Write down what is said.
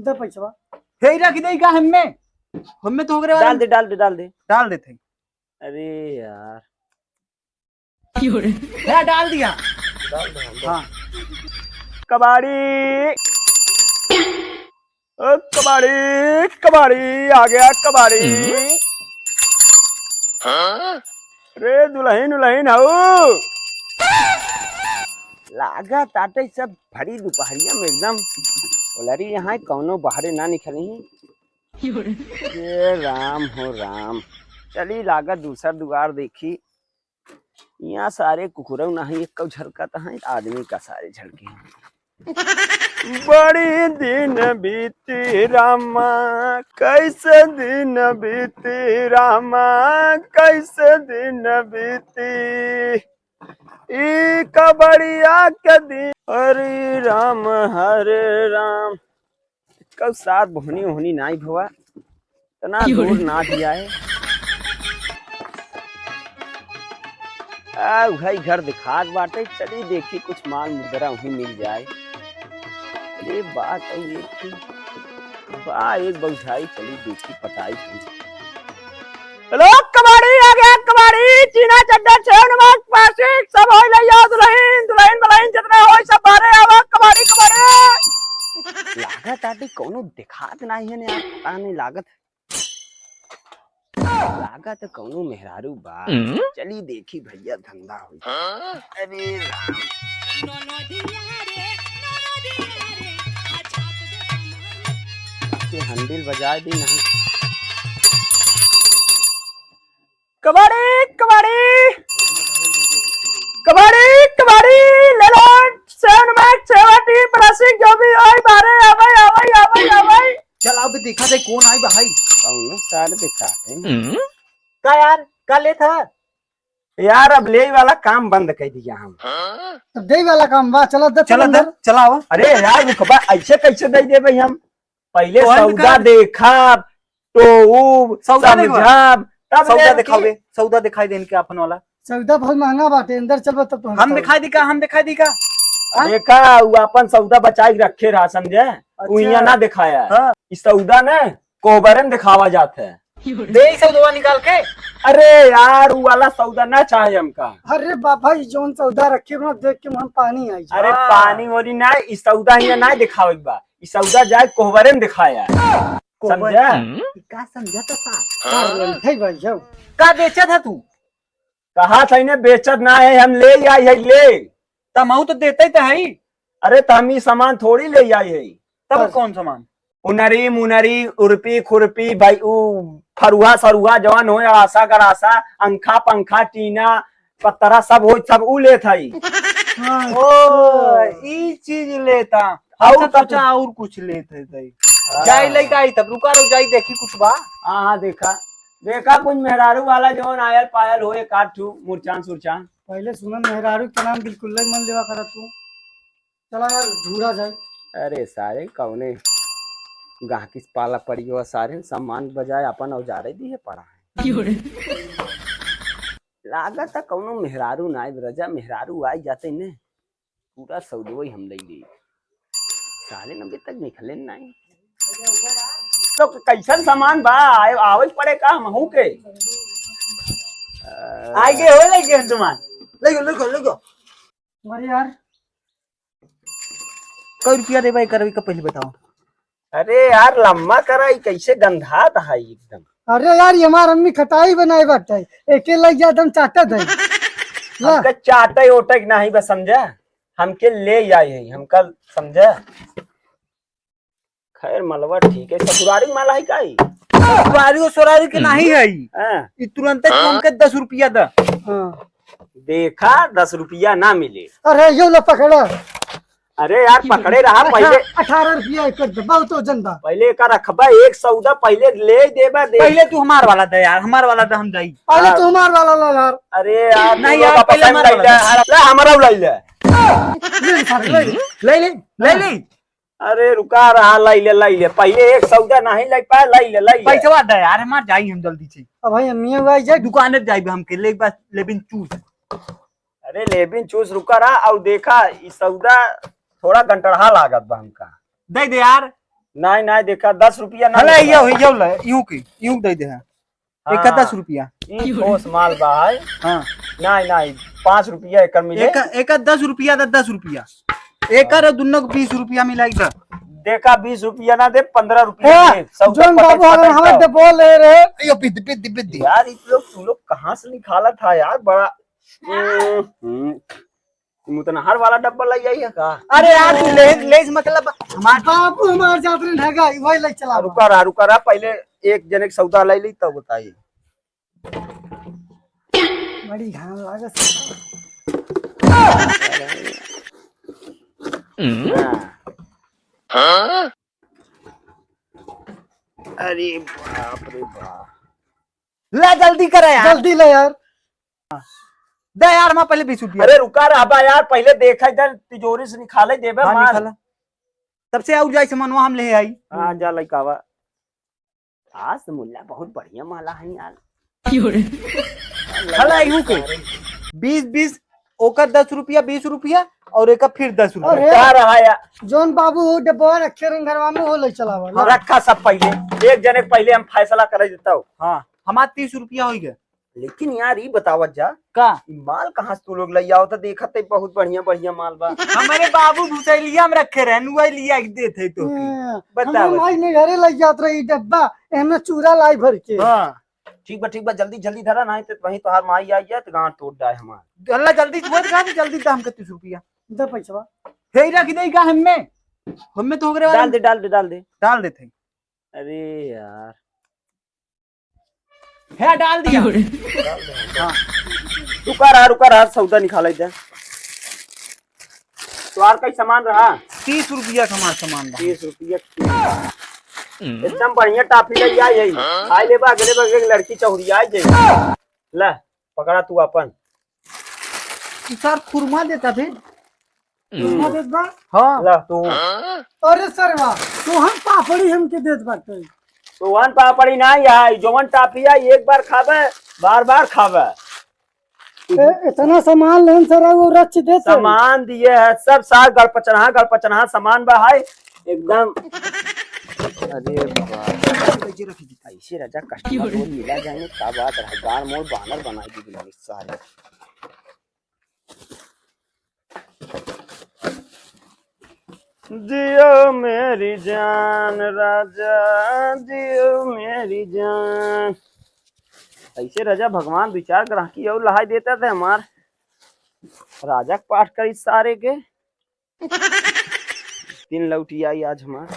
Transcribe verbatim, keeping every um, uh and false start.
दे पैसवा। हे रख दे का हम्मे? हम्मे तो हो गए डाल वाला। दे, डाल दे, डाल दे। डाल देते हैं। अरे यार। क्या डाल दिया? डाल दे, डाल दे। हाँ। कबाड़ी। ओ कबाड़ी, कबाड़ी, आ गया कबाड़ी। हाँ? रे दुलहिन, उलहिन हऊ। लागत आटे सब भरी दुपहरिया में एकदम उलरी यहाँ कौनो बाहरे ना निकली। हे राम हो राम, चली लागत दूसर दुआर देखी। यहाँ सारे कुकुरऊ नाही, एक झरकत है आदमी का सारे झड़के हैं। बड़ी दिन बीती रामा, कैसे दिन बीती रामा, कैसे दिन बीती, ई कबड़िया के दिन। हरे राम, हरे राम। कल साथ बोहनी ओहनी नाई भवा, इतना दूर ना दिया है। आ भाई, घर दिखात बाटे, चली देखी कुछ माल मुद्रा वहीं मिल जाए। अरे बात है ये कि बा एक बउझाई, चली देखी पटाई कहीं। हेलो, कबाड़ी आ गया, कबाड़ी, चीना चड्डा, छेव नमक, प्लास्टिक, सब होई लइया, दुलहिन, दुलहिन, दुलहिन, जितना होई सब बाहरे आवा, कबाड़ी, कबाड़ी। लागत आटी कौनो दिखात नाही है ने, पता नहीं लागत। लागत कौनो मेहरारू बा। हम्म? चली देखी भैया, धंधा होई। हाँ? अरे राम। के हैंडल बजाए दी नहीं। कबाड़ी, कबाड़ी, कबाड़ी, कबाड़ी, ले लो, seven max, seven T, plastic, जो भी होई, बाहरे आवे, आवे, आवे, आवे। चल, अब देखा जाए कौन आई भाई। कौनो सार देखा है। हम्म? का यार, का लेत है? यार, अब ले वाला काम बंद कर दिया हम। तो दे वाला काम बा, चला दे, चला चला दे, अंदर। चलाओ। अरे यार, रुकबा, ऐसे कैसे दे देबे हम? पहले तो हम सौदा का देखा, तो ऊ सौदा देखा। समझा, तब सौदा लेके दिखावे, सौदा दिखाई दे इनके अपन वाला। सौदा बहुत महंगा बाटे, अंदर चलबा तब तो हम हम बताओ। दिखाई दी का, हम दिखाई दी का? हाँ? देखा, ऊ अपन सौदा बचाई के रखे रहा, समझे? अच्छा। ऊ यहाँ ना दिखाया। हाँ। ई सौदा ना कोहबरे में दिखावा जात है। दे ई सौदवा निकाल के। अरे यार, ऊ वाला सौदा ना चाहे हमका। अरे बाबा, ई जौन सौदा रखे बा, देख के मुँह में पानी आई जाए। अरे हाँ। पानी वानी ना, ई सौदा हियाँ ना दिखावे के बा। ई सौदा जाए कोहबरे में दिखाया। कोहबर। समझा? ई का समझा तो साहब? हाँ। का बोलत है भाई हो? का बेचत है तू? कहा था इन्हें बेचत ना है, हम ले आई है, ले। तब हम तो देते ही तो है। अरे, तो हम ई सामान थोड़ी ले आई है। तब बस। कौन सामान? उनरी, मुनरी, उरपी, खुरपी, भाई, ऊ फरुहा, सरुहा, जवान हो, अड़ासा, गड़ासा, अंखा, पंखा, टीना, पत्तरा, सब हो, सब ऊ लेत हई। हाँ। ओ, ई चीज लेता। और अच्छा, का सोचा तू? और कुछ लेत है तई। हाँ। जाई लइका आई तब, रुका रहो, जाई देखी कुछ बा। हाँ, हाँ, देखा, देखा, कुछ मेहरारू वाला जौन आयल पायल हो, एक आध ठू मुरचान सुरचान। पहले सुनन मेहरारू के नाम बिल्कुल नहीं मन लेवा करत तू। चला यार, झूरा जाए। अरे सारे, कौने गाहकी से पाला पड़ी हो सारे, सामान बजाए अपन औजारे दिए पड़ा है। क्यों रे? लागत है कौनो मेहरारू ना आए, रजा मेहरारू आई जाते ने, पूरा सौदवई हम ले ली। साले न अभी तक निकले नहीं। तो कैसन सामान बा, आए, आवे पड़े का हमहू के? आ, आगे हो ले गए सामान। ले गो, ले गो, ले गो। अरे यार, कई रुपया देबा एकर, एकर पहले बताओ। अरे यार, लम्मा करा, ई कैसे गंधात है एकदम। अरे यार, ये हमार अम्मी खटाई बनाए बाटे, एके लग जा एकदम चाटत है। ला। हमके चाटे ओटे के नाही बस, समझा? हमके ले आई है, हमका समझा? खैर, मलवा ठीक है, ससुरारी माला है का ई? ससुरारी और ससुरारी के हम्म। नाही है ई। हाँ। ई तुरंते हाँ। तुमके दस रुपया दा। हाँ। देखा, दस रुपया ना मिले। अरे, यो लो पकड़ा। अरे यार, पकड़े रहा पहले। अठारह रुपया एक कर दे, बहुत वजन बा। पहले का रखबा, एक सौदा पहले ले देबा दे। पहले तू हमार वाला दे यार, हमार वाला दे, हम जाई। पहले हाँ। तू हमार वाला ला यार। अरे यार, नहीं तू लोग यार, का पहले पसंद हमार ले वाला ले। दे। ले, हमारा उलाई ले। ले ले सारे, ले ले। ले ले, ले ले। अरे रुका रहा, लाई ले, लाई ले। पहले एक सौदा नहीं लाई पाए, लाई ले, लाई ले। पैसवा दे यार, हमार जाई हम जल्दी से। अब भाई अम्मी आई जाए। दुकाने पे जाइबे हमके, ले बस लेबिन चूस। अरे लेबिन चूस, रुका रहा। और देखा, ई सौदा थोड़ा गंटड़हा लागत बा हमका। दे दे यार। नाहीं, नाहीं, देखा, दस रुपया ना हला, देता। यो, यो ले, यूं की, यूं दे दे है। हाँ। एका दस रुपया। ई ठोस माल बा है। हाँ। नाहीं, नाहीं, पाँच रुपया एकर मिले। एका, एका दस रुपया दा, दस रुपया। एकर दुन्नो के बीस रुपया मिलाई दा। देखा, बीस रुपया ना दे, पन्द्रह रुपया ए, दे। सौदा जौन पता बाबू चलता हमारे है। डब्बो ले रहे। यो बिद्दी, बिद्दी, बिद्दी। यार, ई लोग, तू लोग कहाँ से निकाला था यार? बड़ा, हम्म, हम्म। मुतनहर वाला डब्बा लइ आई है का? अरे यार, तू ले, ले, मतलब, हमार बाबू हमार जात रहे ढगा, वही ले चला। रुका रहा, रुका रहा, पहले एक जने के सौदा लइ ली, तब बताई। बड़ी घाम लागत। हाँ। अरे बाप रे बाप। ला जल्दी करा यार। जल्दी ला यार। दे यार, माँ पहले बीस रुपया। अरे रुका रहबा यार, पहले देखा इधर तिजोरी से निकाले देबे हाँ, माल। निकाला। तब से आउर जाए सामानवा हम ले आई। हाँ, जा लइकावा। आज तो मुल्ला बहुत बढ़िया माला है यार। क्यों रे? हला यूं के। बीस, बीस, ओकर दस रुपया, बीस रुपया और एका फिर दस रुपया। अरे, का रहा यार? जौन बाबू वो डब्बा रखे रहे घरवा में, वो ले चलावा, ला। रखा सब पहले, एक जने के पहले हम फैसला करे देता हूँ। हाँ, हमार तीस रुपया होइ गए। लेकिन यार, ई बतावत जा, का? ई माल कहाँ से तू लोग लइ आओ? तो देखत है, बहुत बढ़िया, बढ़िया माल बा। हमारे बाबू भुसैलिया में रखे रहन, वही लिया के देत है तो। हाँ, बतावत। हमार माई में घरे लइ जात रही डब्बा, एमे चूरा लाई भर के। हाँ। ठीक बा, ठीक बा, जल्दी, जल्दी धरा, नाहीं तो वहीं तोहार माई आई जाए तो गांड तोड़ डाए हमार। अल्लाह जल्दी धोए, धरा, जल्दी दाम के तीस रुपया। दे पैसवा। हे रख दे का हम्मे? हम्मे तो हो गए डाल वाला। दे, डाल दे, डाल दे। डाल देते हैं। अरे यार। है, डाल दिया। हाँ। रुका रहा, रुका रहा, सौदा निकाले दे। तोहार कई सामान रहा? तीस रुपया का हमार सामान रहा। तीस रुपया की। एकदम बढ़िया टाफी लइ आई है। खाई लेबा, अगले बगले के लड़की चहुरी आई जाए। ला, पकड़ा तू अपन। ई सार खुरमा देता बे। हम्म। खुरमा देत बा? हाँ। ला तू। अरे सरवा, सोहन पापड़ी हमके देत बाटे। सोहन पापड़ी ना आई, जवन टाफी आई, एक बार खाबे, बार बार खाबे। ए, इतना सामान लेन सर, वो रच देत है। सामान दिए है, सब सार गड़पचनहा, गड़पचनहा सामान बा है, एकदम। अरे बाप। ऐसे राजा customer को मिला जाए, का बात रहा, गाड़ मोड़ बानर बनाई दी सारे। जियो मेरी जान राजा, जियो मेरी जान। ऐसे राजा भगवान दो चार ग्राहकी और लहाई देता थे हमार। राजा के पाठ करी सारे के। दिन लौटी आई आज हमार।